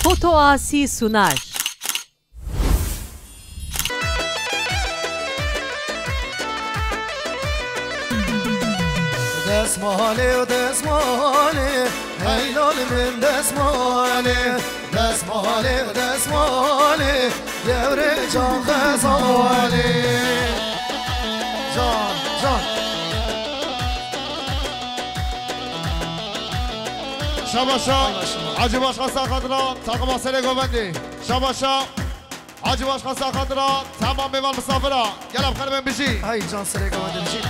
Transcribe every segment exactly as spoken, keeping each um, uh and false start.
Foto Asi sunar. Desmalê û desmalê, hey lal min desmalê. Desmalê, desmalê, gevrê can xezalê. Can, can. Şabaşa, Hacı Başkan Sakatla, takıma Sele Govendî. Şabaşa, Hacı Başkan Sakatla, tamam mêvan misafira. Gel em xelibên bijî. Hey can serê govendê bijî.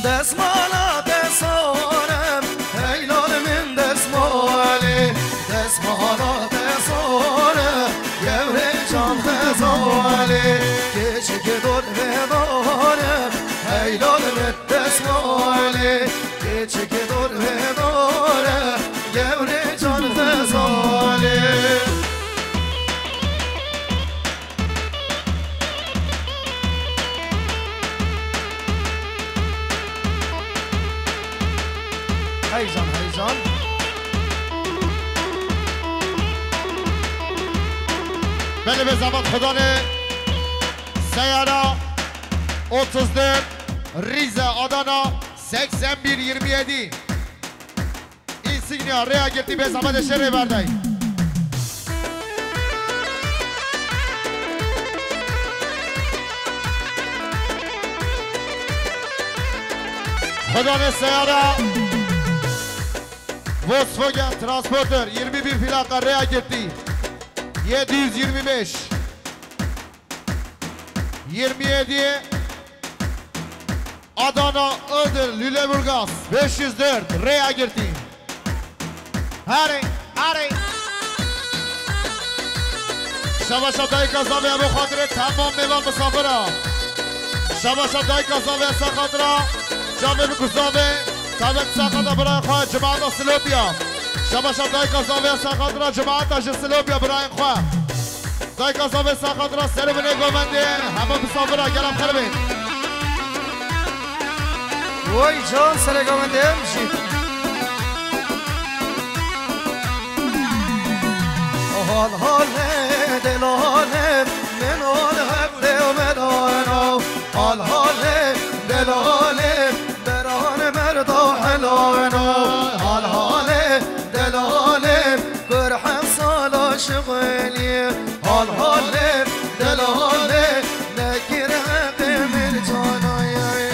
Desmala te sorim, hey lal min desmalê. Desmala te sorim, gevrê can xezalê. Keçik dor vedarim, hey lal min desmalê. Keçik dor vedarim, gevrê can xezalê. Heyecan, heyecan. Belê, bi zehmet Xudanê, seyara otuz dört, Rize, Adana, seksen bir yirmi yedi. Insignia, rêya girtî, bê zehmet şerê berdey. Xudanê seyara Volkswagen Transporter yirmi bir plaka, rêya girtî, yedi yüz yirmi beş. Yirmi yedi, Adana, Iğdır, Lüleburgaz, beş yüz dört, rêya girtî. Herê, herê. Şabaşa dayika zavê, em bo xatirê temam mêvan misafira. Şabaşa dayika zavê, ser xatira çavê min ku zavê, taybet ser xatira birayê xwe, cemaeta Silopya. Şabaşa dayika zavê, ser xatira cemaeta ji Silopya, birayên xwe. Dayika zavê, ser xatira ser û binê govendê, hemû misafira, gel em xelibên. Woy can serê govendê em jî. Hal halê delalê, min ol hevdê û medano. Hal halê delalê, beran merda helano. Hal halê delalê, Kurhem sala şixulî, hal halê, delalê, nekir heqê min canayê.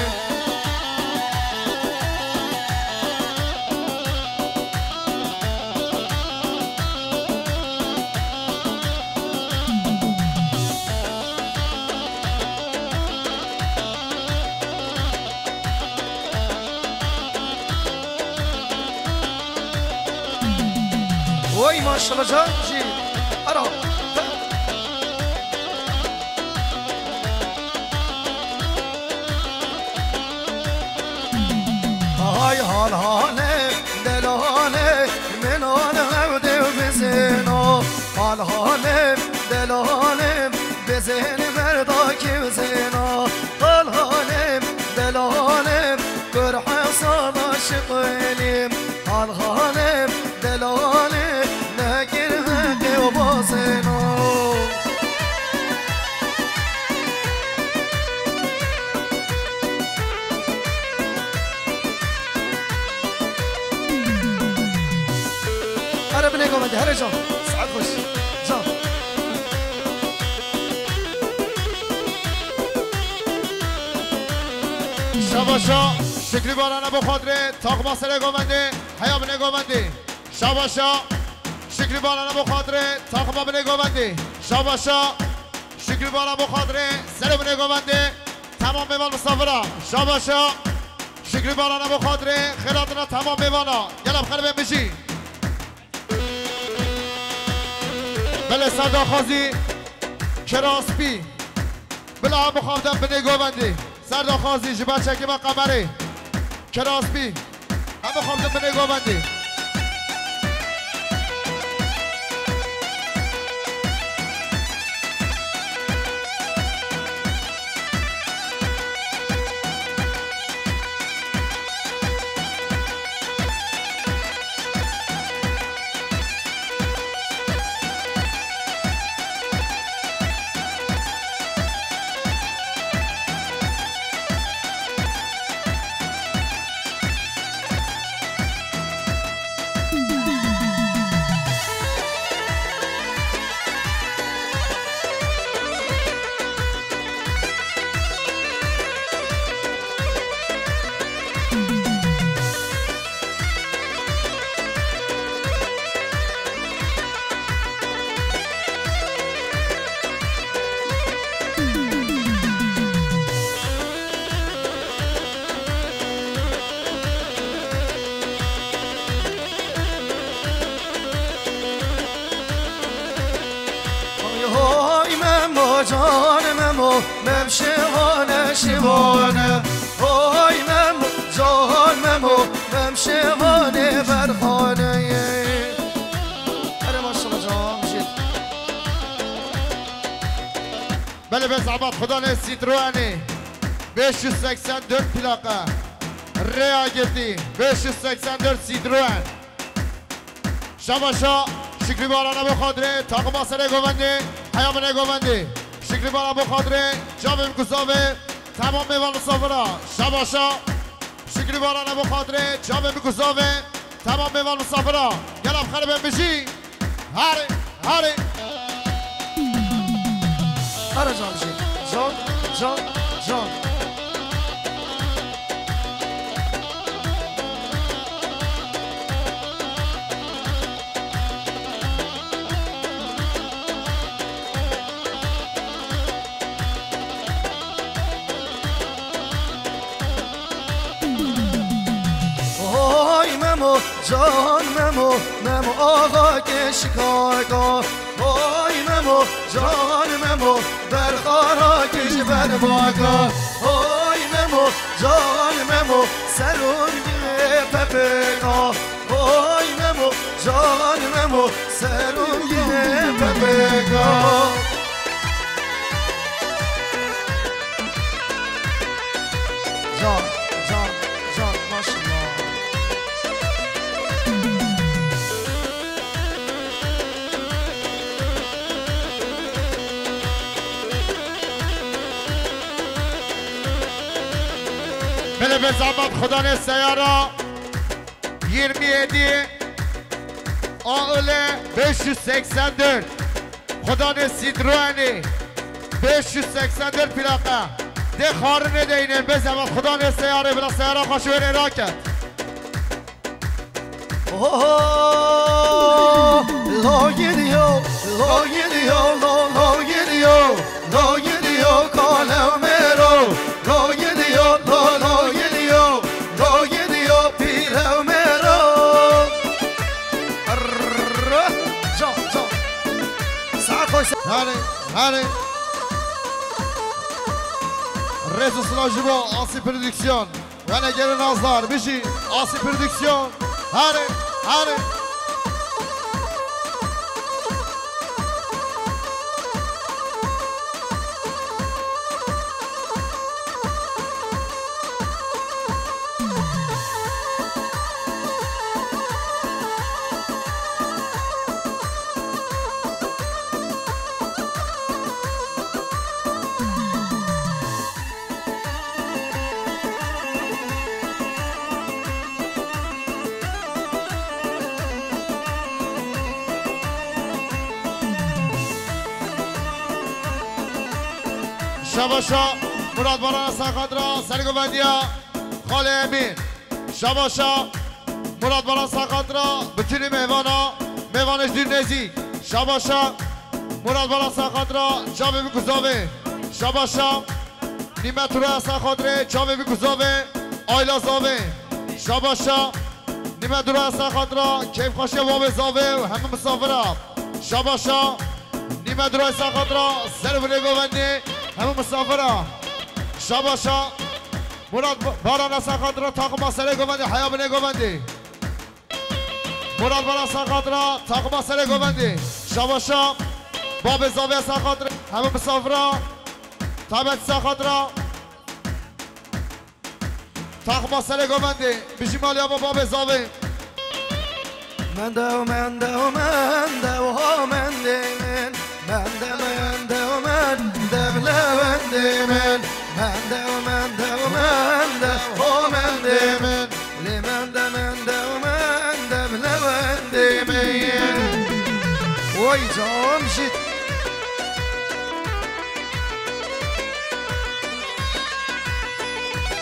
Oy maşallah can jî. Ara. Hay hal hale, delale, min hal hevdê bizino. Hal hale, delale, bezên merda kî bizino. Hal hale, delale, Kurhem sala şixulî, hal halê, delalê, nekir heqê û bazêno. Here binê govendê, here can. Saet xweş. Can. Şabaşa, Şükrü Baran'a bu kadre, takma sere govendê, heya binê govendê. Şabaşa, Şükrü Baran'a bu kadre, takma binê govendê. Şabaşa, Şükrü Baran bu kadre, sere binê govendê. Tamam mêvan misafira. Şabaşa, Şükrü Baran'a bu kadre, xêr hatina tamam mêvana. Gel em xelibên bijî. Belê ser daxwazî, kira spî. Bila em bixwazin binê govendê. Ser daxwazî ji ber çekê me qemerê. Kira spî. Em bixwazin binê govendê. Mem şêxane şêxane, oy Memo, can Memo, Mem şêxane berxane ye. Hele maşallah, can Mecîd. Belê be zehmet, Xudanê Citroenê, beş yüz seksen dört plaka, rêya girtî, beş yüz seksen dört Citroen. Şabaşa, Şükrü Baran'a bu kadre, takıma sere govende, heya bine govende. Şükrü Baran bu kadre, cabim kuzave, tamam mevan misafira. Şabaşa, Şükrü Baran'a bu kadre, cabim kuzave, tamam mevan misafira. Gel af xerbe biji. Hare, hare. Hare can biji. Can, can, can. Oy Memo, can Memo, Memo axa keşkaka. Oy Memo, can Memo, berxara kij berbaka. Oy Memo, can Memo, serûn gine pepeka. Oy Memo, can Memo, serûn gine pepeka. Can, can, can, maşallah. Belê be zehmet, Xudanê seyara yirmi yedi A I L beş yüz seksen dört. Xudanê Citroenê beş yüz seksen dört plaka. Dê xarinê de înin be zehmet, Xudanê seyarê bila seyara xwe ji wêrê raket. Oho, lo gidiyor, lo gidiyor, lo, lo gidiyor, lo gidiyor, kalem mero, lo gidiyor, lo, lo gidiyor, lo gidiyor, pirev mero. Arr, can, can. Saat koy, sa- Hadi, hadi. Rêz û silav ji bo Asî Prodüksiyon. Wene gelin Azar, bijî Asî Prodüksiyon. Hadi, hadi. Şabaşa Murat Baran Saxatra, sergovendiya Xalê Emîn. Şabaşa Murat Baran Saxatra, bütünü mehvana, mehvanê ji dûr nêzîk. Şabaşa Murat Baran Saxatra, çavê min ku zavê. Şabaşa Nîmet Raya Saxatrê, çavê min ku zavê, ayla zavê. Şabaşa Nîmet Raya Saxatra, keyfxweşiya babê zavê û hemû misafira. Şabaşa Nîmet Raya Saxatra, ser binê govendê hemû misafira. Şabaşa Murat Ba-, Barana Saxatra, takıma serê govendê, heya binê govendê. Murat Baran Saxatra, takıma serê govendê. Şabaşa babê zavê Saxatra, hemû misafira. Tabet Saxatra. Takıma serê govendê. Bijî malya babê zavê. Mende û mende û mende û ha mendê min. Mende mende û mende bile wendê min. Mende û mende û mende û mendê min. Lê mende mende û mende bile wendê min. Oy cam jît.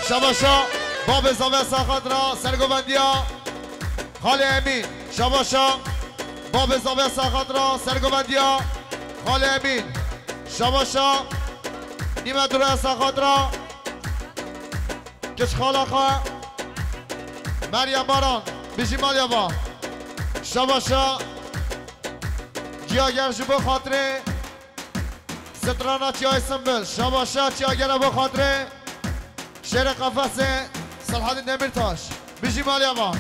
Şabaşa babê zavê Saxatra, sergovendiya Xalê Emîn. Şabaşa babê zavê Saxatra, sergovendiya Xalê Emîn. Şabaşa Nîmet Raya Saxatra, kiç xala xwe Meryem Baran, bijî malya va. Şabaşa Ciyager ji bo xatirê Di trana Çiyayê Simbil, şabaşa çiya gere bo xatirê Şêrê Qefesê, Selhadîn Demîrtaş. Bijî maliya van.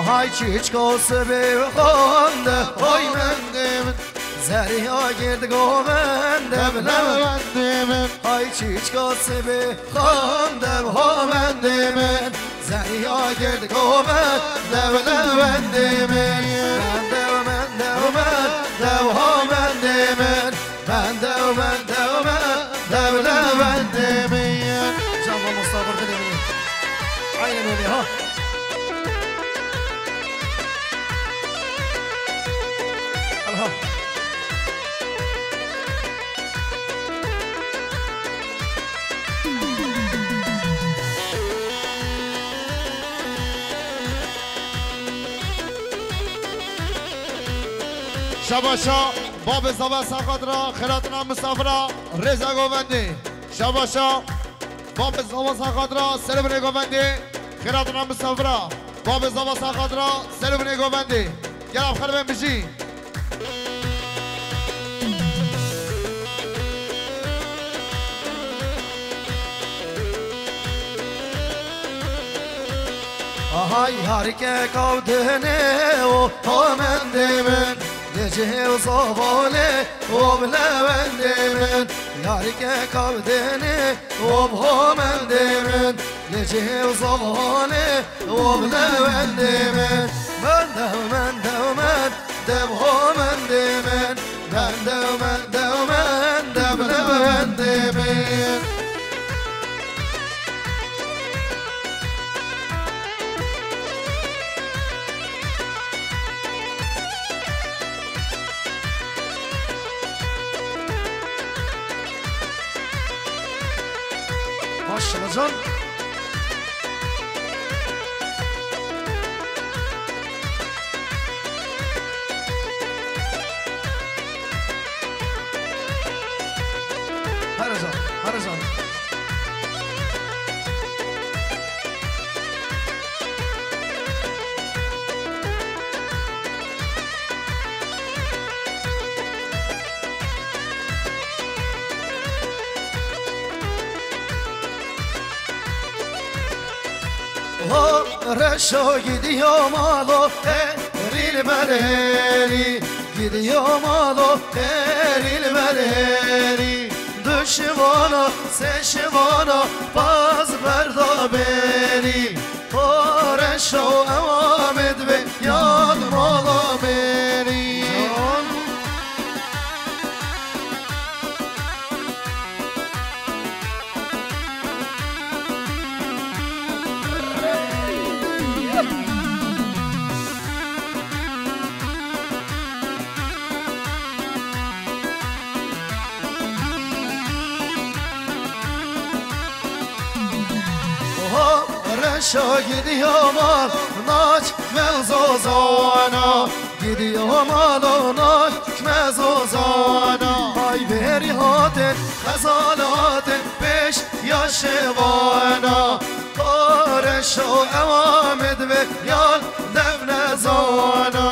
Hay çîçka sibê xande, hay mendê min. Zeriya gird govende bile mendê min. Hay çîçka sibê xande, ha mendê min. Zeriya gird govende bile mendê min. Mende, mende, mende, ha mendê min. Mende, mende, mende, bile mendê min. Can mamosta vurdun emini. Aynen öyle ha. Aha. Şabaşa, babê zava saxat ra, xêratina misafira, rêza govendê. Şabaşa, babê zava saxat ra, serê binê govendê, xêratina misafira. Babê zava saxat ra, serê binê govendê. Gel em xeribên bijî. Ahay harike kavdene o hamendê min. Necihê û zavalê o bilewendê min. Yarike kavdene o hamendê min. Necihê û zavalê o bilewendê min. Mende, mende, mende, hamendê min. Mende, mende, mende, bilewendê min. Maşallah can. Her can, her can. Ho, reşo gidiyor malo, eril bereri. Gidiyor malo, eril bereri. Duşvana, seşvana, paz berda beri. Pareşo ewa medve yad mala meri. Oho, reşo gidiyor mal, naç mevzozana. Gidiyor mal, naç mevzozana. Ay beri hatin, xezalatin, peş yaşevana. Pareşo ewa medve yal devne zana.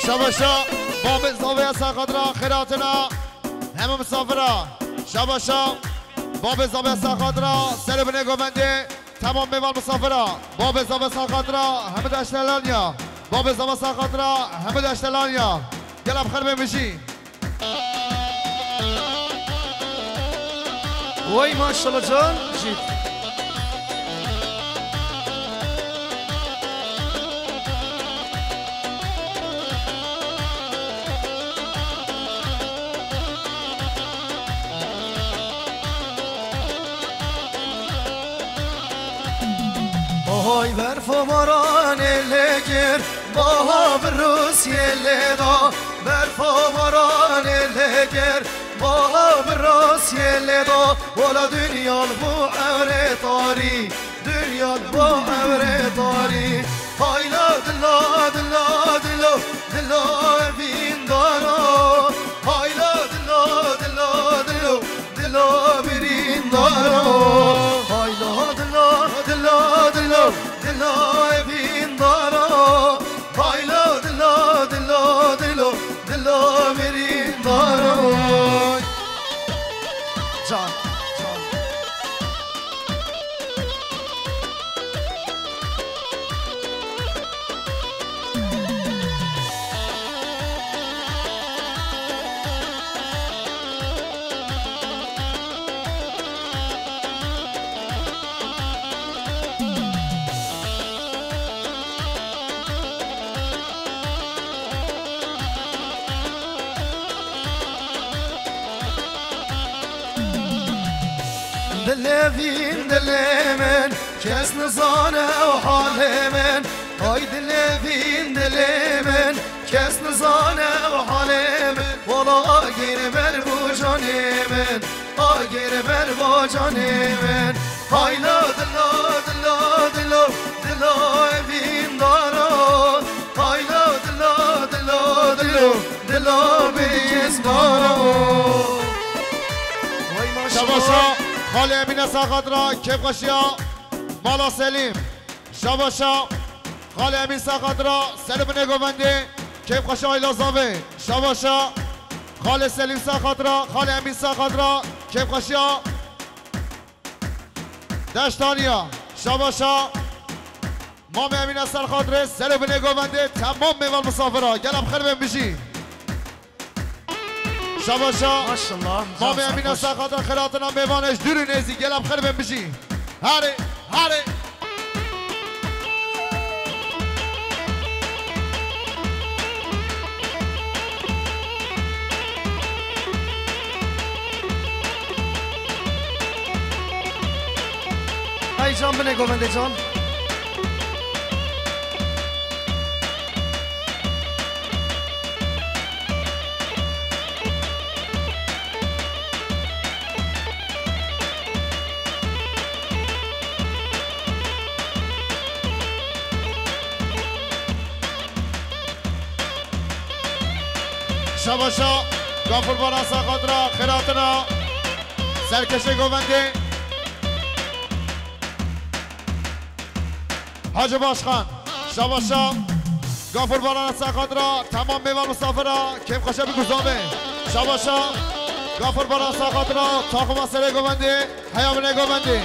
Şabaşa, babê zavê saxat ra xêratina hemû misafira. Şabaşa, babê zavê saxat ra serê binê govendê temam mêvan misafira. Babê zavê saxat ra hemû deştelanya. Babê zavê saxat ra hemû deştelanya. Gel em xerbê mijî. Vay maşallah can jît. Oy berf û baranê lê kir, baha bi Rûsyê lê da. Berf û baranê lê kir, baha bi Rûsyê lê da. Wala dinya li bo ewrê tarî, dinya li bo ewrê tarî. Hayla dila, dila, dilo, dilo evîndara. Dilê vîn dilê min, kes nizane ew halê min. Ay dilê vîn dilê min, kes nizane ew halê min. Wala agir ber bo canê min, agir ber bo canê min. Hayla dila dila dilo, dilo evîn dara. Hayla dila dila dilo, dilo bêjin dara. Vay maşallah. Şabaşa Xalê Emîne Saxatra, kêfxweşiya Mala Selîm. Şabaşa Xalê Emîn Saxatra, Selîm binê govendê, kêfxweşiya Ayla Zavê. Şabaşa Xalê Selîm Saxatra, Xalê Emîn Saxatra, kêfxweşiya Deştaniya. Şabaşa Mamê Emîne Serxatirê, Selîm binê govendê, temam mêvan misafira. Gelem xêr bên bijî. Şabaşa. Maşallah. Mamê Emîne Saxatir, xêratina mêvan ê ji dûr û nêzî. Gelem xêr bên bijî. Herê, herê. Ay can binê govendê can. Şabaşa Gafurbaran Saxatra, xêratina serkeşê govendê. Hacı Başkan, şabaşa Gafurbaran Saxatra, temam mêvan misafira, kêfxweşe bi guzavê. Şabaşa Gafurbaran Saxatra, taxuma serê govendê, heya binê govendê.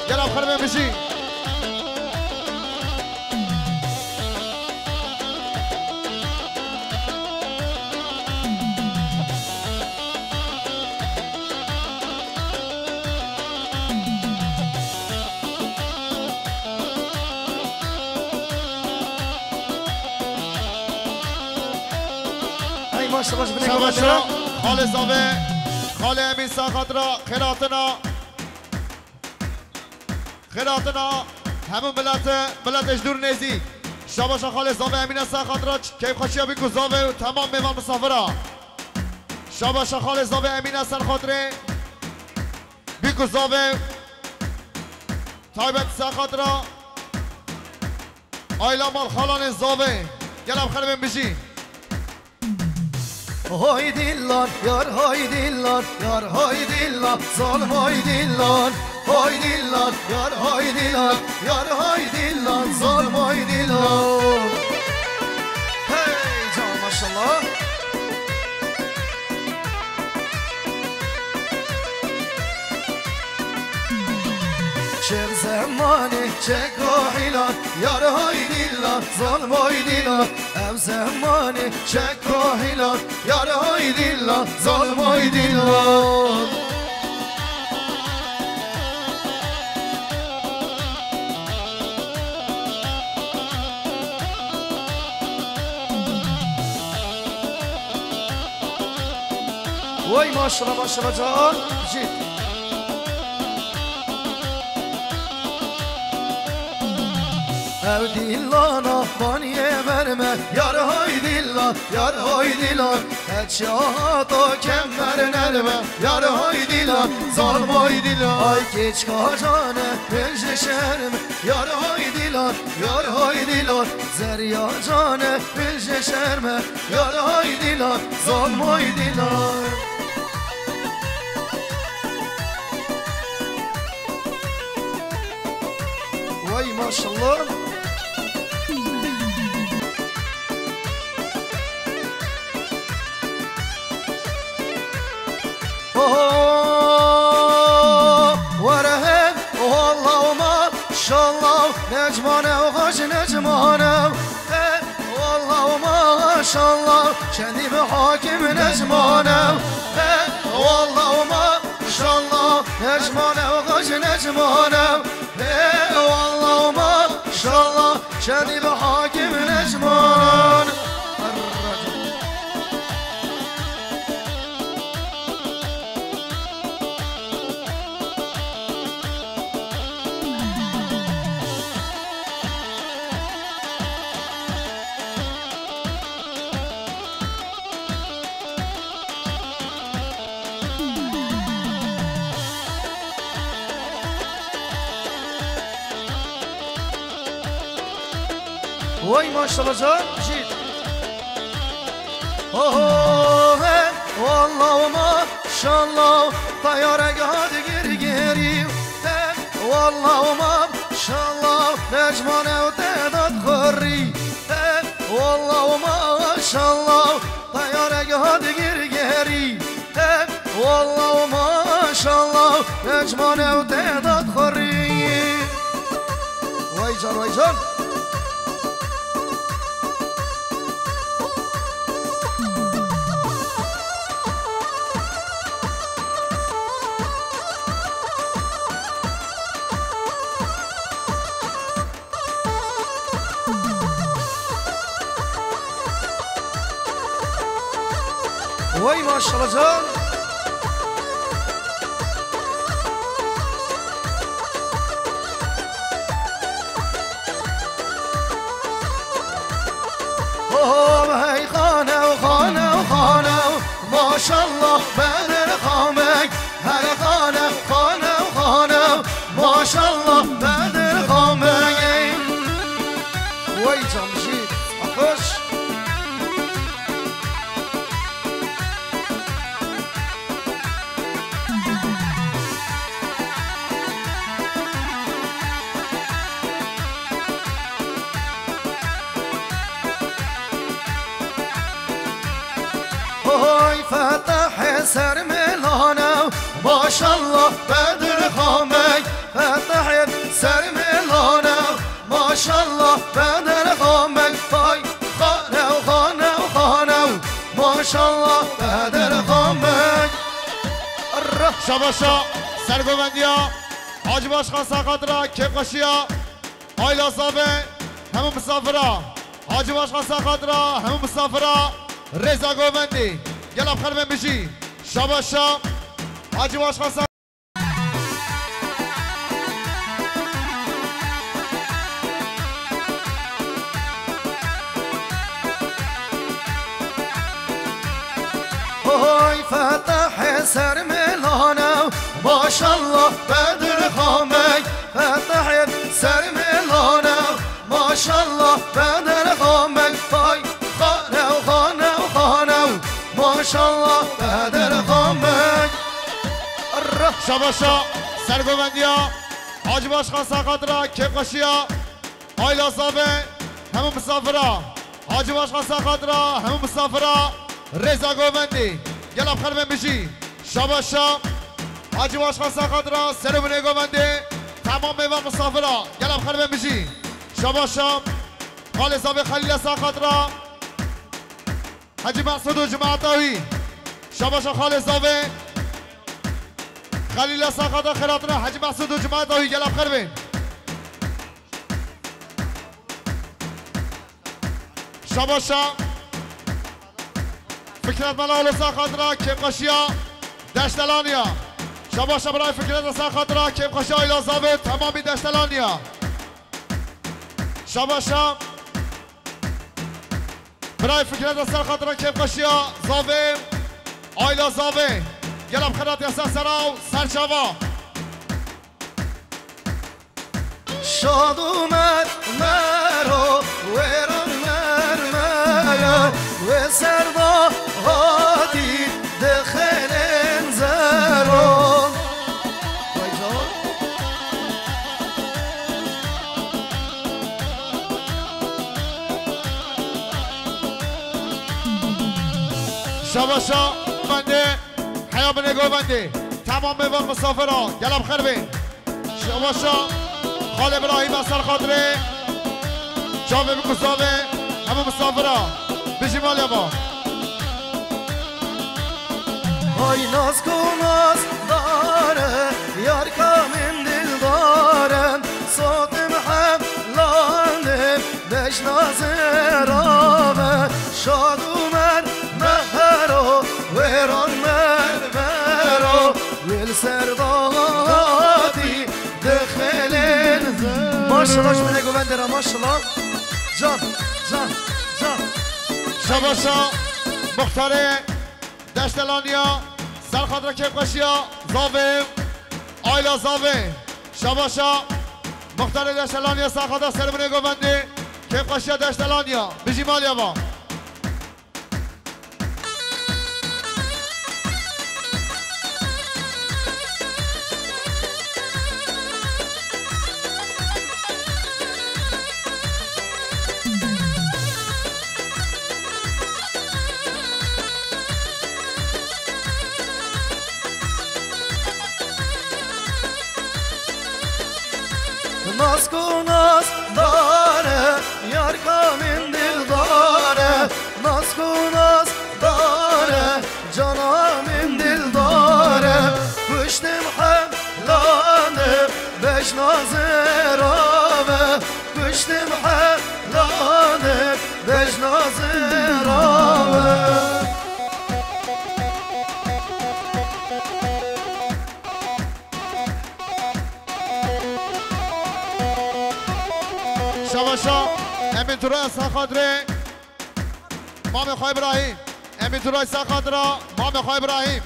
Gelem xêr bên bijî. Ay maşallah, ji binê Şabaşa govendê. Xalê Zavê, Xalê Emîn Saxatra, xêratina. Xêratina hemû milete, milete ji dûr nêzî. Şabaşa Xalê Zavê Emîne Saxatra, kêfxweşiya bî ku zavê û temam mêvan misafira. Şabaşa Xalê Zavê Emîne Serxatirê, bî ku zavê taybet Saxatra. Ayla mal xalanên zavê. Gelem xêr bên bijî. Haydi lan, yar haydi lan, yar haydi lan, zalım haydi lan. Haydi lan, yar haydi lan, yar haydi lan, zalım haydi lan. Hey can, maşallah. Çek zemanê, çek kahilan, yar haydi lan, zalım haydi lan. Ev zemanê çek kahilan, yar haydi lan, zalım haydi lan. Vay maşallah, maşallah can. Jît. Ev dîlana baniyê verme, yar haydi lan, yar haydi lan. Heça hata kemer nerme, yar haydi lan, zalm haydi lan. Ay keçka cane, min ji şerme, yar haydi lan, yar haydi lan. Zerya cane, min ji şerme, yar haydi lan, zalm haydi lan. Vay maşallah. Oho, were hem, oho, Allah, maşallah, necmane, oho, necmane. He, wallah maşallah, çendî bi hakim necmane. He, wallah maşallah, necmane, xweş necmane. He, wallah maşallah, çendî bi hakim necmane. Vay maşallah can, jî. Ho, ho, he, wallah, maşallah, teyarek hadi gir geri. He, wallah, maşallah, necmane û tedat xorri. He, wallah, maşallah, teyarek hadi gir geri. He, wallah, maşallah, necmane û tedat xorri. Vay can, vay can. Vay maşallah can. Ho, ho, hey xanew, xanew, xanew. Maşallah Bedir xamey. Her xanew, xanew, xanew. Maşallah Bedir xamey. Vay can jî. Alkış. Hoy Fetahê ser mêlane, maşallah Bedir xamey. Fetahê ser mêlane, maşallah Bedir xamey. Vay xanew, xanew, xanew, maşallah Bedir xamey. Şabaşa sergovendiya Hacı Başkan Sakatra kêfxweşiya. Ayla Zavê hemû misafira. Hacı Başkan Sakatra hemû misafira. Rêza govendî. Gela bi xêr ve bijî. Şabaşa. Hacı Başkan Sa- Hoy Fetahê ser mêlane, maşallah Bedir xamey. Fetahê ser mêlane, maşallah Bedir xamey. Vay xanew, xanew, xanew, maşallah Bedir xamey. Şabaşa sergovendiya Hacı Başkan Sakatra kêfxweşiya. Ayla Zavê hemû misafira. Hacı Başkan Sakatra hemû misafira. Rêza govendî. Gela bi xêr ve bijî. Şabaşa. Hacı Başkan Sakatra serê binê govendî. Temam mêvan misafira. Gela bi xêr ve bijî. Şabaşa. Xalê Zavê Xalîla Sakatra. Hacı Mesud û cemaeta wî. Şabaşa Xalê Zavê. Xalîla Sakatra xêr hatina Hacı Mesud û cemaeta wî. Gela bi xêr bên. Şabaşa Fikret Mela Olo Sakatra kêfxweşiya Deştelaniya. Şabaşa birayê Fikret Sakatra kêfxweşiya Ayla Zavê temamî Deştelaniya. Şabaşa birayê Fikret ser xatira kêfxweşiya Zavê, Ayla Zavê. Gela bi xêr hatiye ser sera û ser çava. Şad û mermero, wêran mermero, wê ser de hatî dixêlên zeron. Vay can. Şabaşa bendê. Heya binê govendê. Temam mêvan misafira. Gela bi xêr bên. Şabaşa. Xalê Birahîm ser xatirê. Çavê bi kuzavê. Hemû misafira. Bijî malê ba. Hay naz ku naz dare, yar kamîn dildar in, sotim hemlan in. Beş nazê rave, şad û mer mehero, wêran mer mero, wê li ser dahatî dixêlên. Maşallah ji binê govendê re, maşallah. Can, can, can. Şabaşa muxtarê Deştelaniya, ser xatira kêfxweşiya Zavê, Ayla Zavê. Şabaşa muxtarê Deştelaniya, ser xatira ser binê govendê. Kêfxweşiya deştelaniya. Bijî maliya va. Nas ku nas dare, yar ka min dildare. Nas ku nas dare, cana min dildare. Kuştim helane, bejna zerave. Kuştim helane, bejna zerave. Şabaşa, Emîn Turay ser xatirê Mamê xwe Îbrahîm. Emîn Turay ser xatira Mamê xwe Îbrahîm.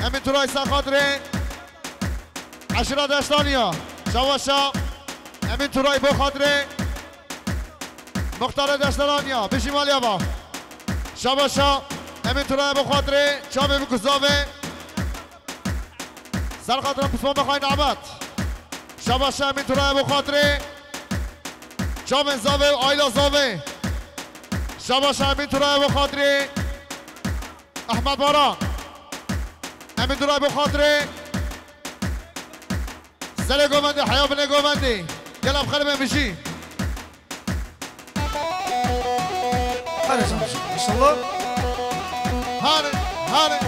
Emîn Turay ser xatirê Eşîra Deştaniya. Şabaşa, Emîn Turay bo xatirê Muxtarê Deştaniya. Bijî maliya va. Şabaşa, Emîn Turay bo xatirê çavê bi kuzavê. Ser xatira Pismamê xwe Nehmet. Şabaşa Emîn Turayê bo xatirê çavên zavê û aîla zavê. Şabaşa Emîn Turayê bo xatirê Ehmed Baran. Emîn Turayê bo xatirê serê govendê, heya binê govendê. Gel em xeribên bijî. Hadi canım, inşallah. Hadi, hadi.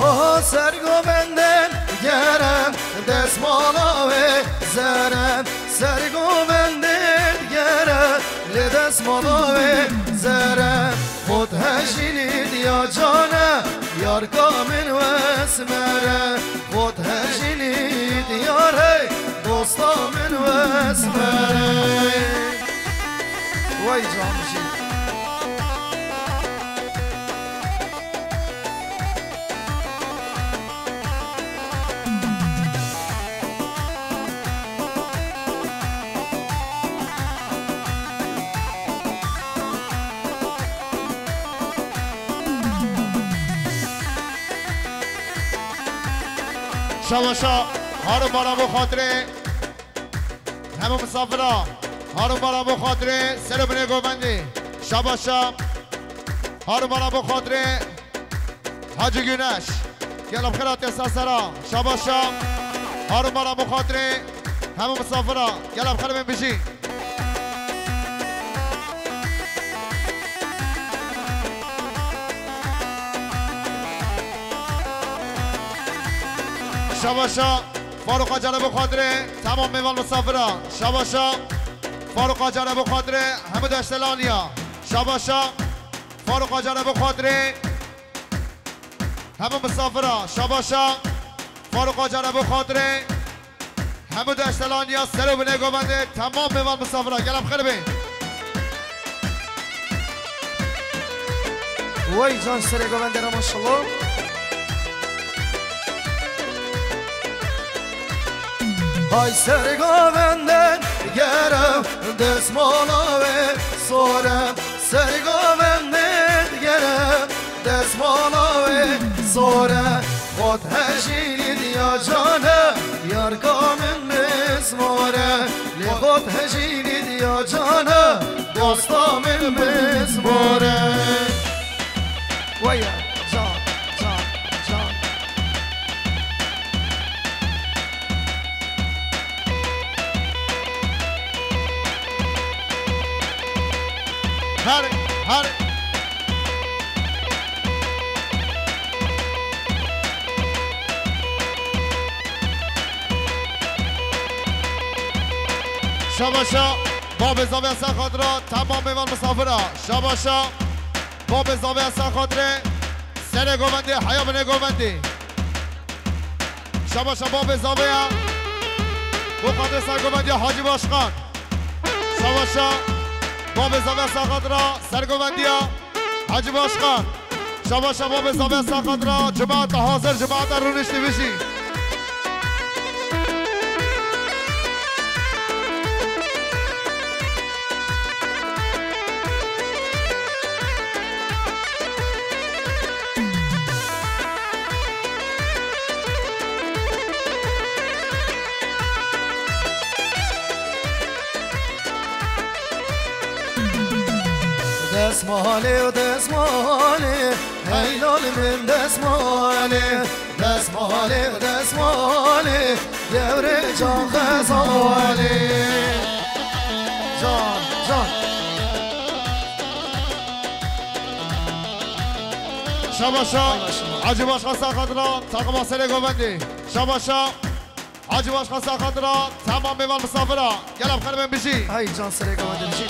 Aha sergovenden gerem desmala ve zerem. Sergovenden gerem li desmala ve zerem. Xot hejînî diya cane, yar ka min wes mere. Xot hejînî diyar hey, dosta min wes mere. Vay canım. Şabaşa, harun bana bu xatirê. Hemû misafira, harun bana bu xatirê, ser û binê govendê. Şabaşa, harun bana bu xatirê. Hacı Güneş. Gel bi xêr hatiye ser sera. Şabaşa. Harun bana bu xatirê. Hemû misafira. Gel bi xêr bên bijî. Şabaşa. Faruk Acar'e bu xatirê. Tamam mêvan misafira. Şabaşa. Faruk Acar'e bu xatirê. Hemû deştelaniya. Şabaşa. Faruk Acar'e bu xatirê. Hemû misafira, şabaşa. Faruk Acar e bo xatirê hemû deştelan ya ser û binê govendê temam mêvan misafira. Gel em xêr bê. Wey can serê govendê re maşallah. Hay serê govendê gere desmala wê sore. Serê govendê digere, desmala wê sore. Xot hejînî diya cane, yar ka min bismore. Xot hejînî diya cana, dosta min bizbore. Waya, can, can, can. Her, her. Şabaşa babê zavê ser xatira temam mêvan misafira. Şabaşa babê zavê ser xatirê serê govendê, heya binê govendê. Şabaşa babê zavê ya. Bo xatirê ser govendê ya Hacî Başkan. Şabaşa babê zavê ser xatira ser govendê ya Hacî Başkan. Şabaşa babê zavê ser xatira cemaata hazir, cemaata rûniştî bijî. Desmalê û desmalê, hey lal min desmalê. Desmalê, desmalê, gevrê can xezalê. Can, can. Şabaşa Hacî Başkan ser xatira takıma serê govendê. Şabaşa Hacî Başkan ser xatira temam mêvan misafira. Gel em xeribên bijî. Hey can serê govendê bijî.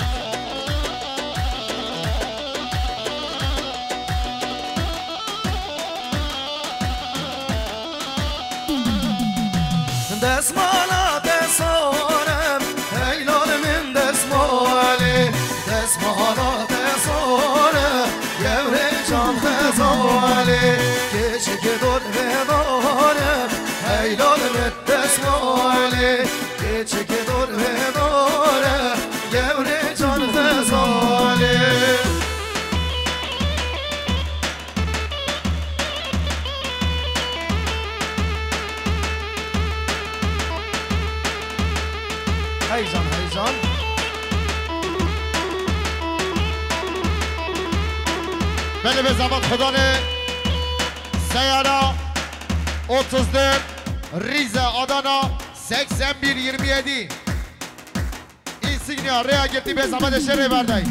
Desmala te sorim, hey lal min desmalê. Desmala te sorim, gevrê can xezalê. Keçik dor vedarim, hey lal min desmalê. Keçik dor vedare, gevrê can xezalê. Hey can, hey can. Belê, be zemat xwedanê seyara otuz dört, Rize, Adana, seksen bir yirmi yedi. Insignia, rêya girtî, bê zehmet şerê berdey.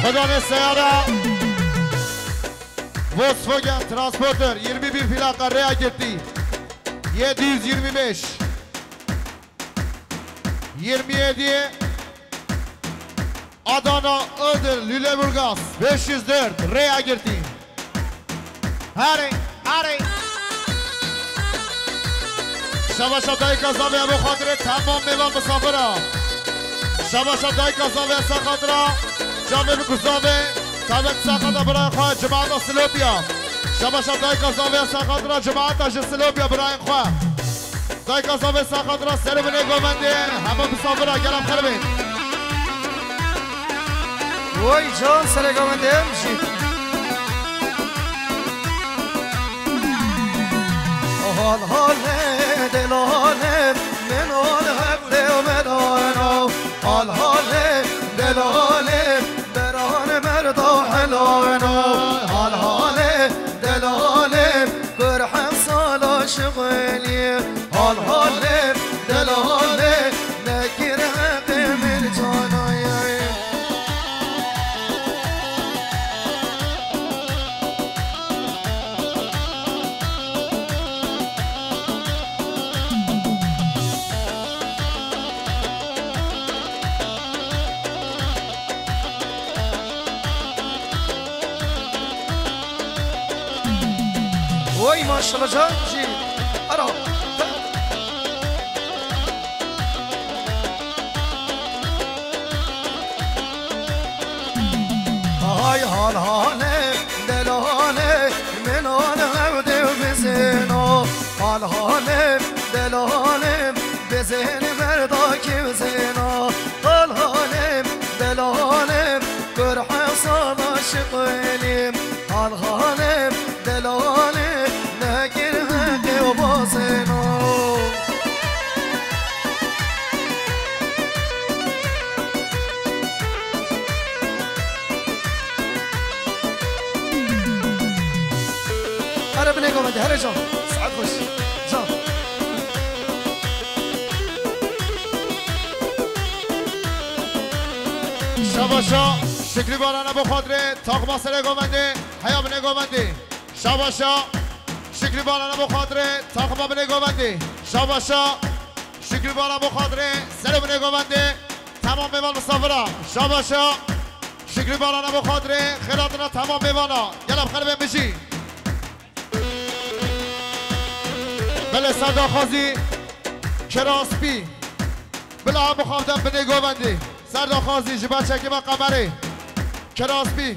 Xwedanê seyara Volkswagen Transporter yirmi bir plaka, rêya girtî. Yedi yüz yirmi beş. Yirmi yedi. Adana, Iğdır, Lüleburgaz, beş yüz dört, rêya girtî. Herê, herê. Şabaşa dayika zavê, bo xatirê temam mêvan misafira. Şabaşa dayika zavê ser xatira çavê min ku zavê, taybet ser xatira birayê xwe, cemaata Silopya. Şabaşa dayika zavê ser xatira cemaata ji Silopya, birayên xwe. Dayika zavê ser xatira ser û binê govendê, hemû misafira, gel em xeribên. Woy can serê govendê em jî. Hal halê delalê, min ol hevdê û medano. Hal halê delalê, beran merda helano. Hal halê delalê, Kurhem sala şixulî, hal halê, delalê, nekir heqê min canayê. Oy maşallah can jî. Ara. Hay hal hale, delale, min hal hevdê bizino. Hal hale, delale, bizin merda kî bizino. Hal hale, delale, Kurhe sana Şiqelim, alxalim, delalê, nekir heqê û basêno. Here binê govendê, here can. Saet xweş. Can. Şabaşa, Şükrü Baran'a bu kadre, takma sere govendê, heya binê govendê. Şabaşa, Şükrü Baran'a bu kadre, takma binê govendê. Şabaşa, Şükrü Baran bu kadre, sere binê govendê. Tamam mêvan misafira. Şabaşa, Şükrü Baran'a bu kadre, xêr hatina tamam mêvana. Gel em xelibê mijî. Belê ser daxwazî Kiraspî. Bila em bixwazin binê govendê. Ser daxwazî ji ber çekê me qemerê. Kiraspî.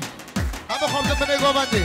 Em bixwazin binê govendê.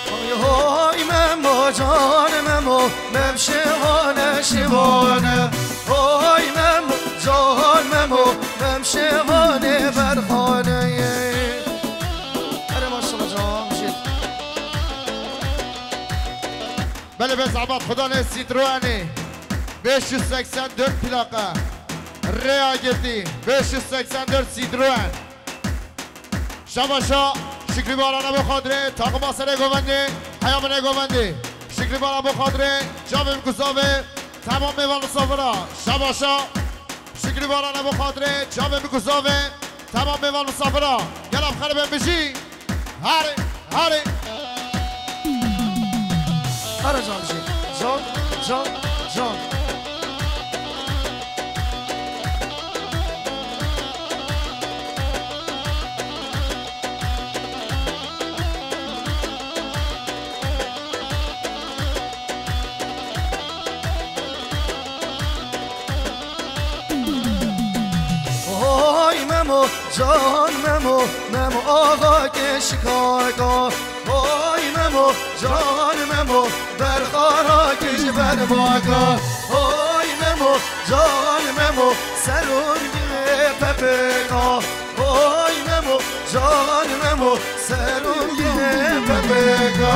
Hay hay Memo, can Memo, Mem şivane şivane. Hay Memo, can Memo, Mem şivane berxane. Erê maşallah can, jî. Belê be zehmet, Xudanê Citroenê beş yüz seksen dört plaka. Rêya girtî, beş yüz seksen dört Citroen. Şabaşa, Şükrü Baran'a bu kadre, takıma sere govendê, heya binê govendê. Şükrü Baran bu kadre, cavê bi kuzavê, tamam mêvan misafira. Şabaşa, Şükrü Baran'a bu kadre, cavê bi kuzavê, tamam mêvan misafira. Gel em xelibê bijî. Hare, hare. Hare can jî. Can, can, can. Hay Memo, can Memo, Memo axa keşkaka. Hay Memo, can Memo, berxara kij berbaka. Hay Memo, can Memo, serûn gine pepeka. Oy Memo, can Memo, serûn gine bebeka.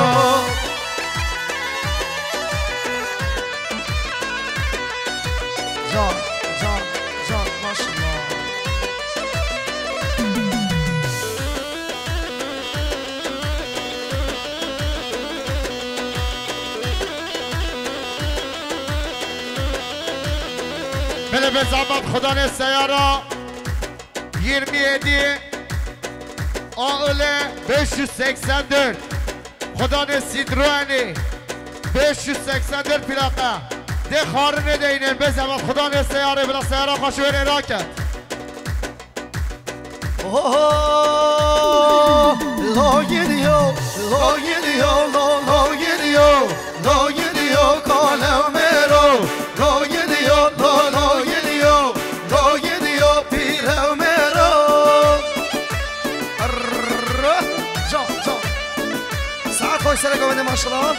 Can, can, can, maşallah. Belê be zehmet, Xudanê seyara. Yirmi yedi A I L beş yüz seksen dört. Xudanê Citroenê beş yüz seksen dört plaka. Dê xarinê de îne, be zehmet, Xudanê seyarê bila seyara xwe ji wêrê raket. Oho, lo gidiyor, lo gidiyor, lo, lo gidiyor. Lo gidiyor kalem ero, lo gidiyor, lo, lo gidiyor, lo gidiyor pîrev mero. Arr, can, can. Saet xweş sere govende maşallah.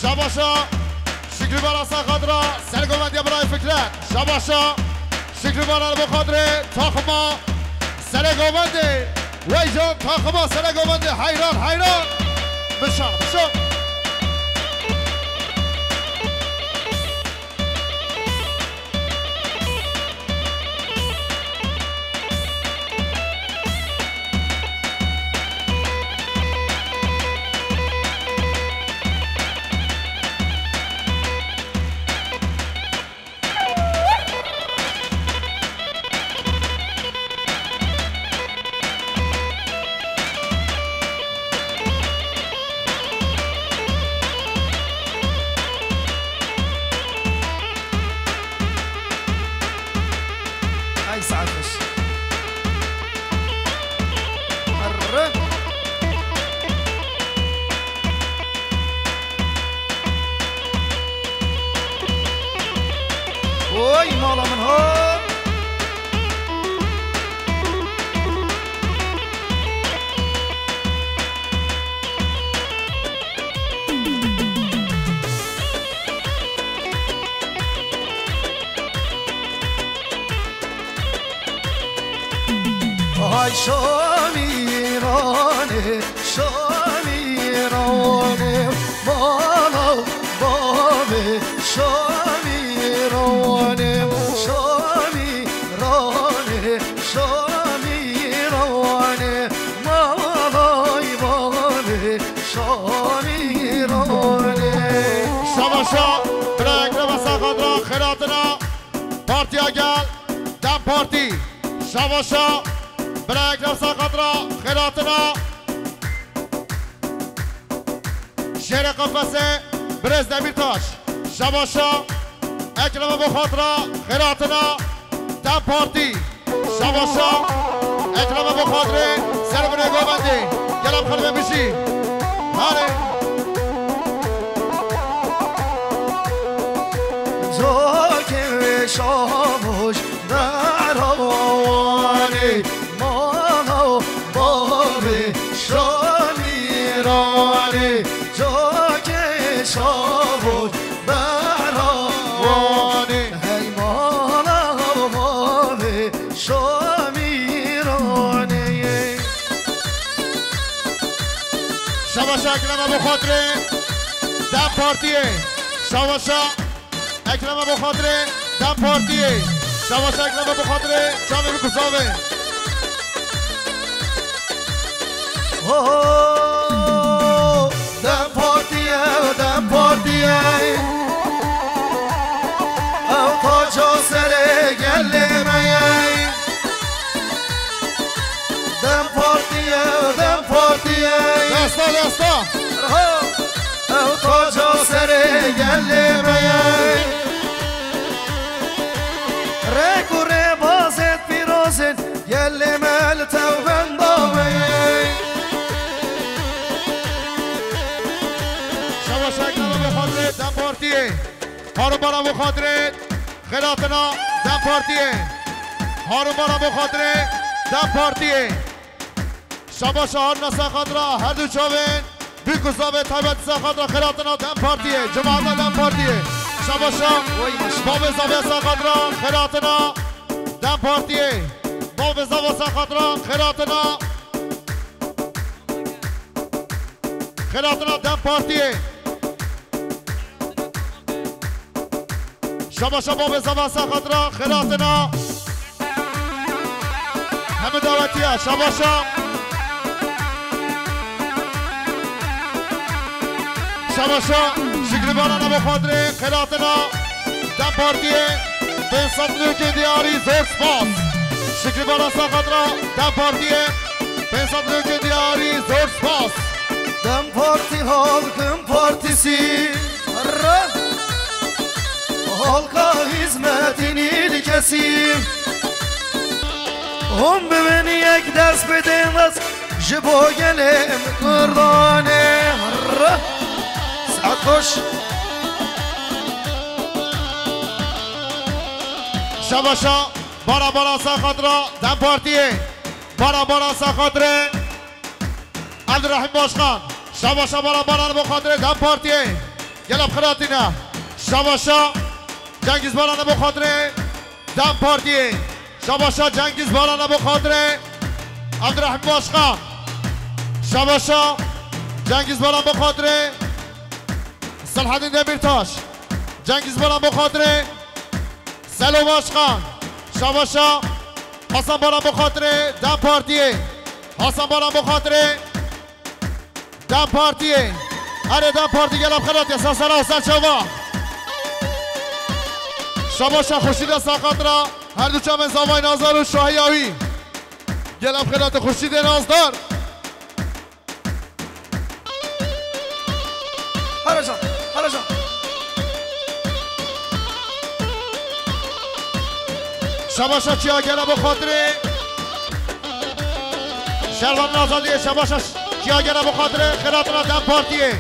Şabaşa Şükrü Baran Sakadra, Sergovendiye Bray Fikret. Şabaşa Şükrü Baran bu kadre takma Sergovendi. Veycan takma Sergovendi. Hayran, hayran. Bişar, bişar. Ay saat xweş. Erre. Oy mala min ha. Ay Şamîranê, Şamîranê, mala bavê Şamîranê, Şamîranê, Şamîranê, malay bavê Şamîranê. Şabaşa, bira Ekrem Esa Xadra, xêratina. Partiya gel, DEM Partî. Şabaşa, bira Ekrem Esa Xadra, xêratina. Şêrê Qefesê, Birêz Demîrtaş. Şabaşa, Ekrem Ebu Xadra, xêratina. DEM Partî. Şabaşa, Ekrem Ebu Xadrê, ser binê govendê. Gel em xelme bijî. Hare. Cokê Şamoş berawanê, mala bavê Şamîranê. Cokê Şamoş berawanê, hey mala bavê Şamîranê. Şabaşa Ekrem Ebu Xatirê, DEM Partiyê. Şabaşa Ekrem Ebu Xatirê, DEM Partiyê. Şabaşa Ekrem Ebu Xatirê, çavê min kuzavê. Ho, DEM Partiyê, DEM Partiyê. Ew taca serê gelê me ye. DEM Partiyê, DEM Partiyê. Desta, desta. Ho, ew taca serê gelê me ye. Rêk û rêbazê pîroz in. Gelê me li tew benda me. Şabaşa Ekrem Ebu Xatirê, DEM Partiyê. Harun Baran Ebu Xatirê, xêratina DEM Partiyê. Harun Baran Ebu Xatirê, DEM Partiyê. Şabaşa Harun Esa Xatira, her du çavên. Bîk û zavê taybet Esa Xatira, xêratina DEM Partiyê. Cemaeta DEM Partiyê. Şabaşa bavê zavê Esa Xatira, xêratina DEM Partiyê. Bavê zavê Esa Xatira, xêratina. Xêratina DEM Partiyê. Şabaşa bavê zavê Esa Xatira, xêratina. Hemî dawetiya, şabaşa. Şabaşa, Şükrü Baran Ebu Xatirê, xêratina DEM Partiyê, pênc sed lûkên diyarî, zor spas. Şükrü Baran Esa Xatira, DEM Partiyê, pênc sed lûkên diyarî, zor spas. DEM Parti halkın partisi. Halka hizmetin ilkesi. Hûn bibin yek dest bidin dest ji bo gelê min Kurdanê. Saet xweş. Şabaşa, bara bara Esa Xatira DEM Partiyê. Bara bara Esa Xatirê. Abdurrahim Başkan, Şabaşa Baran Baran bo xatirê DEM Partiyê. Gel ev xiratîne. Şabaşa Cengiz Baran bo xatirê DEM Partiyê. Şabaşa Cengiz Baran bo xatirê Abdurrahim Başkan. Şabaşa Cengiz Baran bo xatirê Selhadîn Demirtaş. Cengiz Baran bo xatirê Selo Başkan. Şabaşa Hasan Baran bo xatirê DEM Partiyê. Hasan Baran bo xatirê DEM Partiyê. Erê DEM Partî gel ev xiratî ser sera û ser çava. Şabaşa Xurşîda ser xatira her du çavên zavayê Nazar û şahiya wî. Gel ev xiratî Xurşîdê Nazdar. Haraca, haraca. Şabaşa Çiya gele bo xatirê Şervan Azadiyê, şabaşa Çiya gele bo xatirê xiratina DEM Partiyê.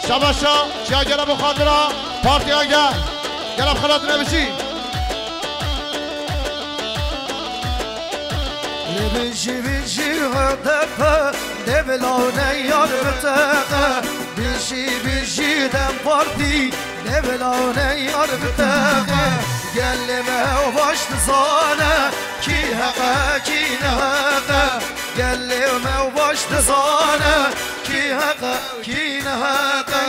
Şabaşa Çiya gele bo xatira partiya gel. Gel ev xiratina bijî. Lê bijî, bijî H D P, dê bila neyar biteqe. Bijî, bijî DEM Partî, dê bila neyar biteqe. Gelê me ew baş dizane, kî heq e, kî neheq e. Gelê me ew baş dizane, kî heq e, kî neheq e.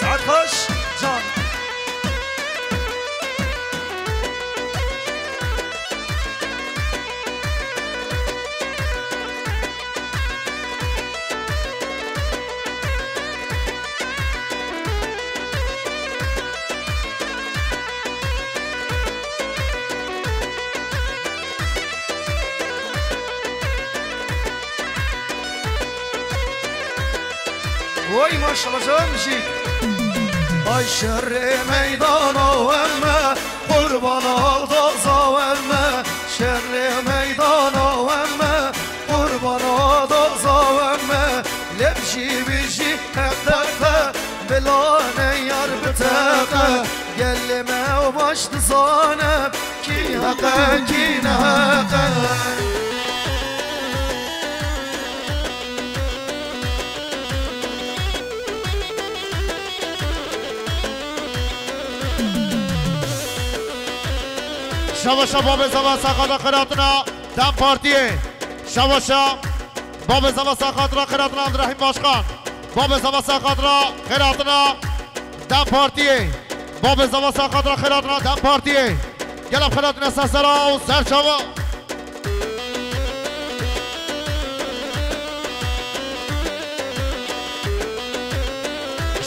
Saet xweş, can. Oy maşallah canım jî. Ay şerê meydana weme, qurbana daza weme. Şerê meydana weme, qurbana daza weme. Lê bijî bijî H D P, bila neyar biteqe. Gelê me ew baş dizane, kî heq e, kî neheq e. Şabaşa babê zava saxata xiratina DEM Partiyê. Şabaşa babê zava saxatira xiratina Abdurrahîm Başkan. Babê zava saxatira xiratina DEM Partiyê. Babê zava saxatira xiratina DEM Partiyê. Gel ev xiratine ser sera û ser çava.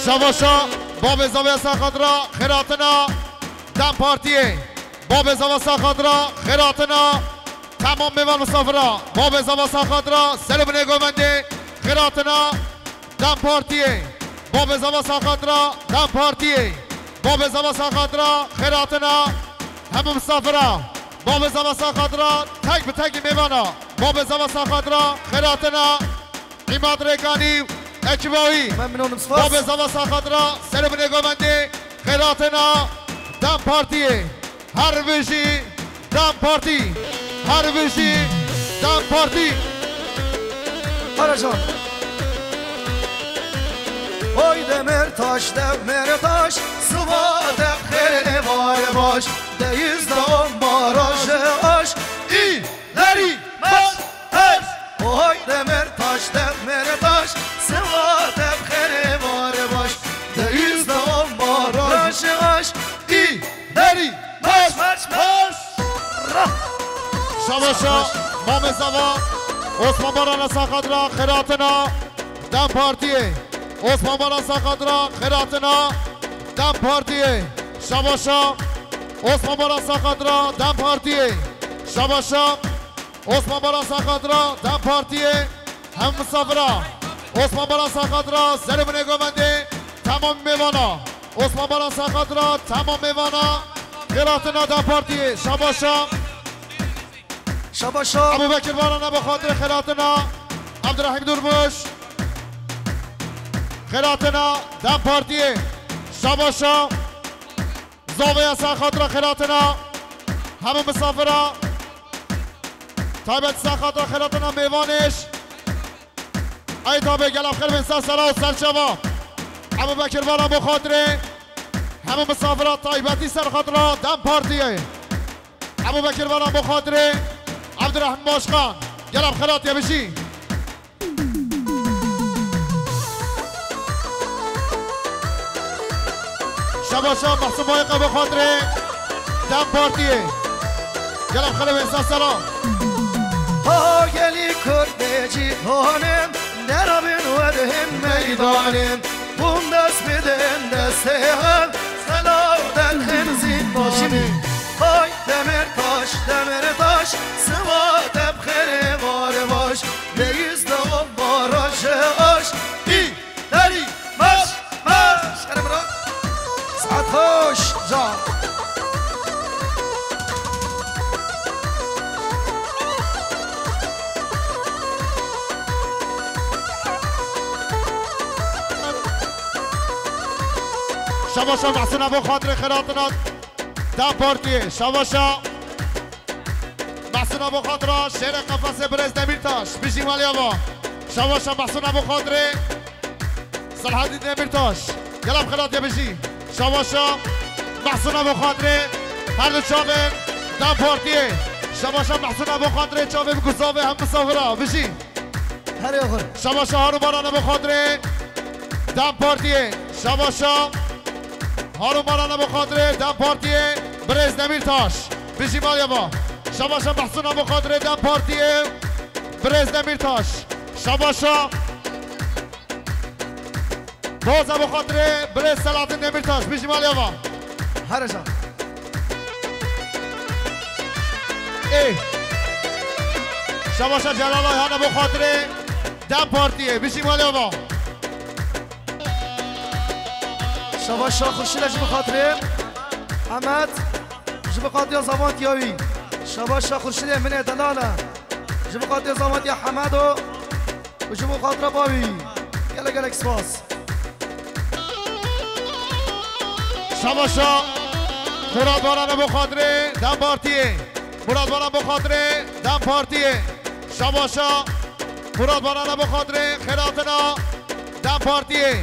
Şabaşa babê zava saxatira xiratina DEM Partiyê. Babê zava saxatira xiratina temam mêvan misafira. Babê zava saxatira ser û binê govendê xiratina DEM Partiyê. Babê zava saxatira DEM Partiyê. Babê zava saxatira xiratina hemû misafira. Babê zava saxatira tek bi tek mêvana. Babê zava saxatira xiratina Îmad Rêkanî û ekiba wî. Memnûnim, spas. Babê zava saxatira ser û binê govendê xiratina DEM Partiyê. Her bijî DEM Partî! Her bijî DEM Partî! Karacan. Oy Demirtaş, Demirtaş, siva te xêrê var baş. De yüzde on barajı aş, ileri marş, marş. Oy Demirtaş, Demirtaş, siva te xêrê var baş. De yüzde on barajı aş, ileri Derî! Marş, marş, marş! Şabaşa, Mamê Zava, Osman Baran Saxadra, xêratina DEM Partiyê. Osman Baran Saxadra, xêratina DEM Partiyê. Şabaşa, Osman Baran Saxadra, DEM Partiyê. Şabaşa, Osman Baran Saxadra, DEM Partiyê. Hem misafira. Osman Baran Saxadra, serê binê govendê, temam mêvana. Osman Baran Saxadra, temam mêvana. Xêratina DEM Partiyê, şabaşa. Şabaşa. Ebu Bekir Baran, bo xatirê xêratina Abdurrahîm Durmuş. Xêratina DEM Partiyê, şabaşa. Zaveya Saxadra, xêratina hemû misafira. Taybet Saxadra, xêratina mêvanêş. Ey tabê gel em xêr bên ser sera û ser çava. Ebû Bekir Baran bo xatirê hemû misafira taybetî ser xatira DEM Partiyê. Ebû Bekir Baran bo xatirê Ebdurehîm Başkan. Gel em xêr hatiye bijî. Şabaşa Mehsûm Bayqa bo xatirê DEM Partiyê. Gel em xêr bên ser sera. Ha gelî Kurd bê cîhanim, derabin werhim meydanim. Hûn dest bidin destê hev, selaw derxin zîndanê. Hay Demirtaş, Demirtaş, siwa te bi xêrê var baş. Leyîz de o baraj aş. Î, derî, marş, marş. Erê bira. Saet xweş, can. Şabaşa Mehsûna bo xatirê xêr hatina DEM Partiyê. Şabaşa Mehsûna bo xatira şêrê qefesê birêz Demîrtaş. Bijî maliya va. Şabaşa Mehsûna bo xatirê Selahedîn Demîrtaş. Gel em xêr hatiye bijî. Şabaşa Mehsûna bo xatirê her du çavên DEM Partiyê. Şabaşa Mehsûna bo xatirê çavê bi guzavê hem misafira. Bijî. Herê xwe. Şabaşa Harûn Baran e bo xatirê DEM Partiyê. Şabaşa Harûn Baran e bo xatirê DEM Partiyê. Birêz Demîrtaş. Bijî maliya va. Şabaşa Mehsûna bo xatirê DEM Partiyê. Birêz Demîrtaş. Şabaşa Boz e bo xatirê birêz Selahattin Demirtaş, bijî maliya va. Here can. Ê. Şabaşa Celal Ayhan e bo xatirê DEM Partiyê, bijî maliya va. Şabaşa Xurşîd e ji bo xatirê Emed, ji bo xatiriya zamantiya wî. Şabaşa Xurşîdê min ê delal e. Ji bo xatiriya zamantiya Hemedo. Û ji bo xatira bavî. Gelek gelek spas. Şabaşa Murat Baran e bo xatirê DEM Partiyê. Murat Baran bo xatirê DEM Partiyê. Şabaşa Murat Baran e bo xatirê xêr hatina DEM Partiyê.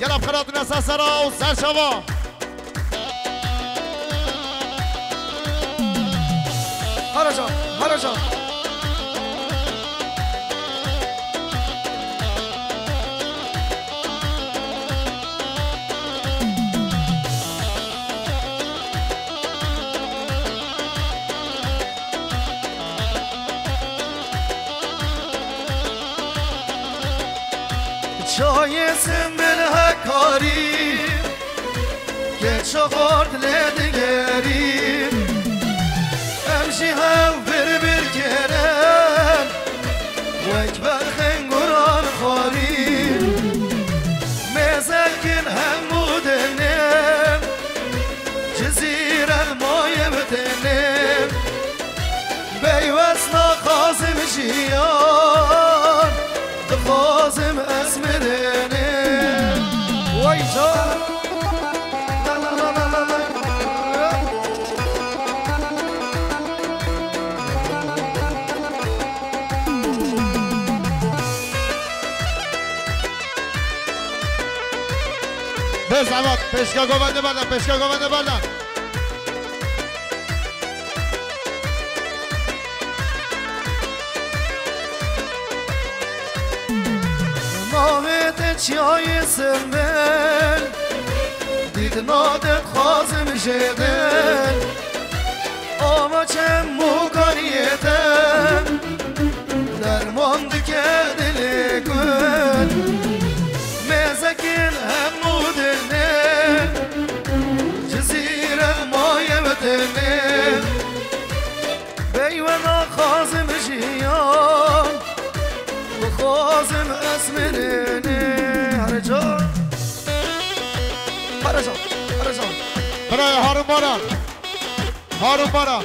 Gel em xêr hatina ser sera û ser çava. Haracan, haracan. Çayê Sinbil Hekarî, keço xort lê digerî. Em jî hev bir bir kêrin, wek berxên guran xwarî. Mêzekin hemû dinê, Cizîre maye bi tenê. Peywes naxwazim jiyan, dixwazim ez mirim. Way can. Bi zehmet, pêşka govende berdan, pêşka govende berdan. Navê te çiyayê Sinbil, dîtina te dixwazim jêdin. Ama çemûkaniyê te derman dike dilê gul. Mêzekin hemû dinê, Cizîre maye bi tenê. Bey we naxwazim jiyan, dixwazim ez mirinê. Here can. Here can, here can. Birayê Harun Baran. Harun Baran.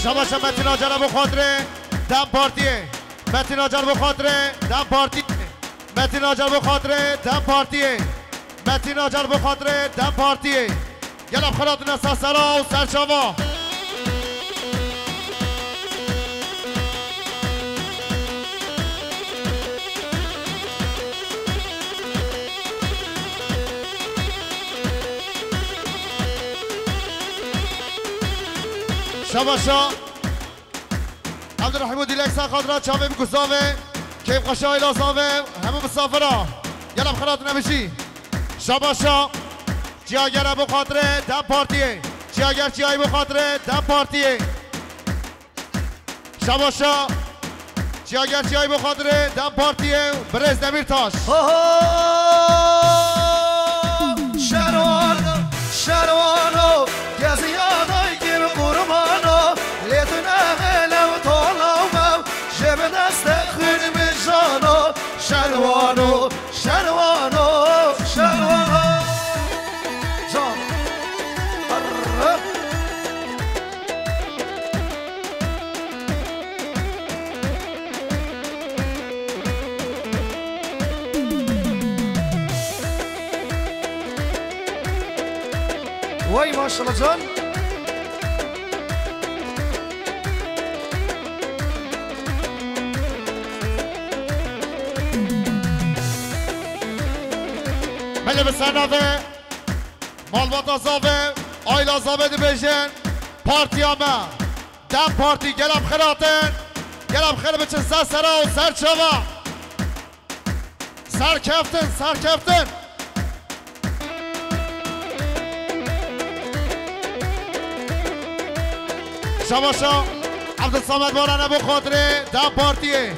Şabaşa Metin Acar e bo xatirê DEM Partiyê. Metin Acar bo xatirê DEM Partiyê. Metin Acar bo xatirê DEM Partiyê. Metin Acar bo xatirê DEM Partiyê. Gel em xelatine ser sera û ser çava. Şabaşa. Abdurrahim û Dilek ser xatira çavê bi guzavê, keyfxweşa Elazığ ve hemû misafira. Gel em xelatine bijî. Şabaşa. Çiyagere bo xatirê DEM Partiyê. Çiyager çiyayî bo xatirê DEM Partiyê. Şabaşa. Çiyager çiyayî bo xatirê DEM Partiyê. Birêz Demîrtaş. Ho, ho! Şerwano, şerwano, geziya daykî bi qurbano, lê tu nexêle û tola û mew, jê bi destê xwîn bi jano, şerwano, şerwano, şerwano. Can. Arre. Vay maşallah can. Belê bi ser navê malbata Zavê, aîla Zavê dibêjin, partiya me. DEM Partî, gel em xiratin, gel em xir biçin ser sera û ser çava. Serkeftin, serkeftin. Şabaşa. Abdulsamed Baran e bo xatirê DEM Partiyê.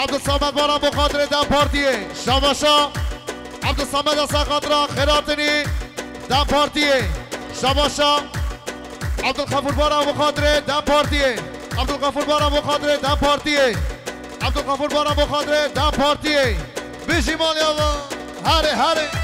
Abdulsamed Baran bo xatirê DEM Partiyê. Şabaşa. Abdulsamed e ser xatira xiratinî DEM Partiyê. Şabaşa. Abdulxafur Baran bo xatirê DEM Partiyê. Abdulxafur Baran bo xatirê DEM Partiyê. Abdulxafur Baran bo xatirê DEM Partiyê. Bijî malya va. Herê, herê.